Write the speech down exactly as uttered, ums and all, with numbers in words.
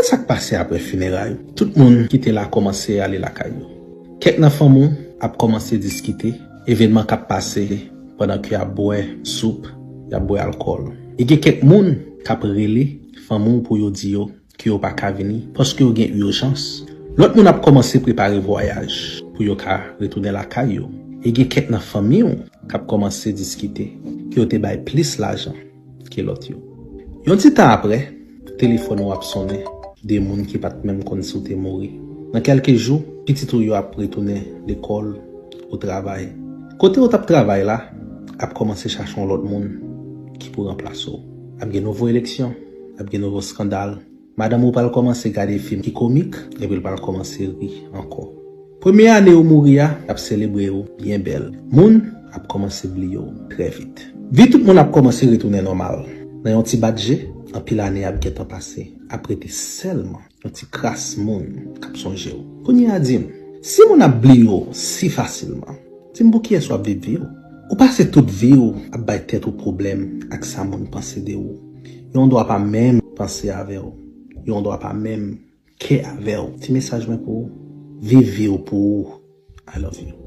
Sa k pase apre fineray? Tout moun ki te la kòmanse ale lakay yo. Kèk nan fanmi w ap kòmanse diskite evènman k ap pase pandan ke y ap bwè soup, y ap bwè alkòl. E gen kèk moun k ap rele fanmi w pou yo di yo ke yo pa ka vini paske yo gen ijans. Lòt moun ap kòmanse prepare vwayaj pou yo ka retounen lakay yo. E gen kèk nan fanmi w k ap kòmanse diskite ke yo te bay plis lajan ke lòt yo. Yon ti tan apre, telefòn ou ap sonnen de moun ki pa t menm konn si w te mouri. Nan kèlke jou, pitit ou yo ap retounen lekòl ou travay. Kote ou t ap travay la ap kòmanse chache yon lòt moun ki pou ranplase w. Ap gen nouvo eleksyon, ap gen nouvo eskandal. Madanm ou pral kòmanse gade fim ki komik, epi l pral kòmanse ri ankò. Premye ane ou mouri a ap selebre ou byen bèl. Moun ap kòmanse bliye w trè vit. Vi tout moun ap kòmanse retounen nòmal. Nan yon ti bat je, anpil ane ap gentan pase. Ap rete sèlman yon ti kras moun k ap sonje w. Kounye a di m, si moun ap bliye w si fasilman, di m pou kiyès w ap viv vi w? Ou pase tout vi w ap bay tèt ou pwoblèm ak sa moun panse de ou. Yo dwa pa menm panse avè w. Yo dwa pa menm kè avè w. Ti mesaj mwen pou ou. Viv vi w pou ou. I love you.